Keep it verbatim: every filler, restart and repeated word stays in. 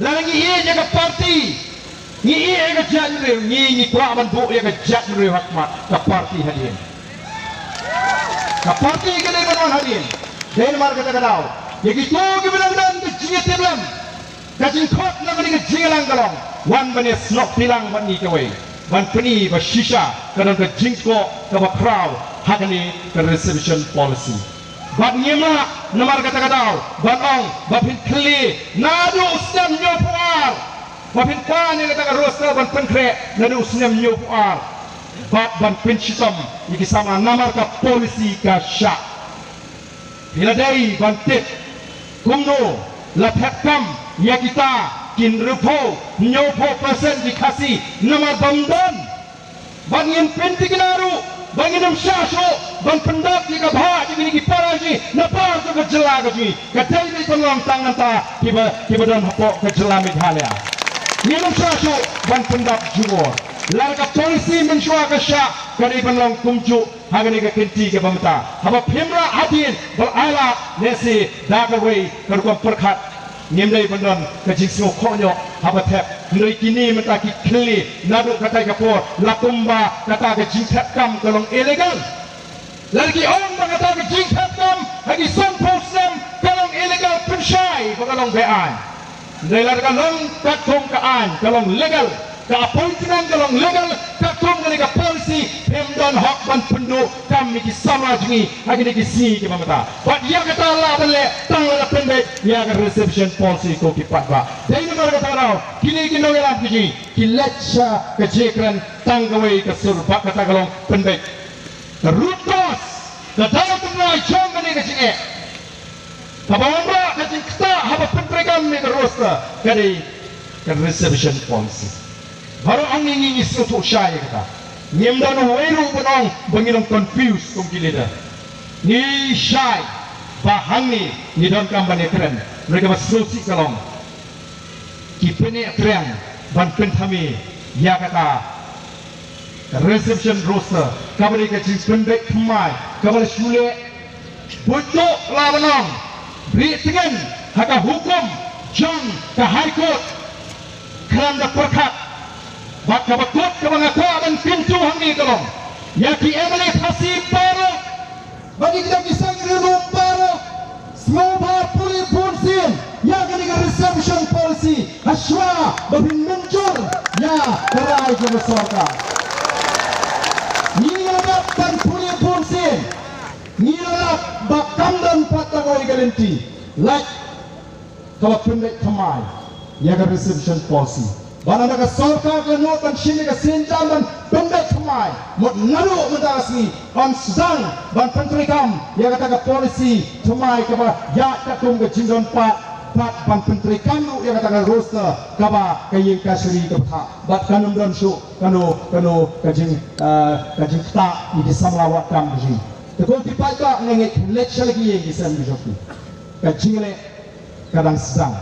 Lada ngi ïeit ïa ka party, ngi ïeit ïa ka jaitbynriew, ngi ngi kwah ban buh ïa ka jaitbynriew ha khmat ka party hadien. Ka party ka dei ban wan hadien. Dei namar kata ka daw, ïa kito kiba dang don ka jingïatiplem, ka jingkhot na kane ka jingïalang ka long, wan ban ïasnoh pynlang bad ngi kawei, ban pyni ba shisha ka don ka jingkoh kaba khraw ha kane ka reservation policy. Bad ngim lah namar kata ka daw ban ong ba phin khlieh naduh u snem hynñiewphew ar, ba phin pan ïa kata ka roster ban pynkhreh naduh u snem hynñiewphew ar, bad ban pynshitom ïa ki samla namar ka policy ka shah. Phi la dei ban tip kumno la thep kam ïa kita ki hynriewphew, hynñiewphew percent ki Khasi namar bym don. Bad ngin pynthikna ruh ba ngin ym shah shuh ban pyndap ïa ka bhah jong kine ki para jong ngi na baroh ka jylla ka jong ngi. Ka dei ban long tang nangta kiba, kiba don hapoh ka jylla Meghalaya. Ngin ym shah shuh ban pyndap jubor. Lada ka policy mynshuwa ka shah, ka dei ban long kumjuh ha kane ka kynti kaba mynta. Haba phim rah hadien, ba la ai lad, lehse da kawei ka rukom pyrkhat, ngim dei ban don ka jingsngewkhohñiuh haba thep. Hynrei kine mynta ki khlieh naduh katei ka por, la kumba kata ka jingthep kam ka long illegal. Lada ki ong ba kata ka jingthep kam ha ki sanphew snem ka long illegal, pynshai ba ka long be-aiñ. Hynrei lada ka long katkum ka aiñ, ka long legal, ka appointment ka long legal, katkum kane ka policy, phim don hok ban pynduh kam ïa ki samla jong ngi ha kine ki sngi kiba mynta. Bad ïa kata lah ban leh tang lada pynbeit ïa ka reservation policy, ko ki paidbah. Dei namar kata ka daw kine ki nongïalam ka jong ngi ki leit sha ka jingkren tang kawei ka sur, bad kata ka long pynbeit. Ka root cause, ka daw tynrai jong kane ka jingeh, kaba wanrah ka jingktah haba pyntreikam ïa ka roster, ka dei ka reservation policy. Baroh hangne ngi, ngi sngewthuh shai ïa kata. Ngim don uwei ruh ban ong ba ngi long confused kum ki leader. Ngi shai ba hangne ngi donkam ban ïakren. Hynrei kaba sngewsih ka long, ki pynïaid triang ban pynthame ïa kata ka reservation roster, kaba dei ka jingpynbeit thymmai kaba la shu leh. Buit duh la ban ong, rieh tngen ha ka hukum jong ka High Court, khlem da pyrkhat. Bad kaba kut kaba nga kwah ban kyntu hangne ka long ïa ki M L A Khasi baroh, bad ïa kita ki seng riewlum baroh, sngewbha pule bunsien ïa kane ka reservation policy hashwa ba phin mynjur ïa ka rai jong ka sorkar. Ngi la dap ban pule bunsien, ngi la dap ba kam don pat tang kawei ka lynti lait kaba pynbeit thymmai ïa ka reservation policy. Ba lada ka sorkar ka nud ban shim ïa ka sienjam ban pynbeit thymmai, mut naduh mynta ka sngi yn sdang ban pyntreikam ïa kata ka policy thymmai kaba ïaid katkum ka jingdon pat, bad ban pyntreikam ruh ïa kata ka roster kaba ka ïing kashari ka bthah, bad kan ym don shuh kano kano ka jing, eh, ka jingktah ïa ki samla wad kam ka jong ngi. Te ko ki paidbah, nga ngeit leit sha la ki ïing ki sem ki jong ki, ka jingleh ka dang sdang.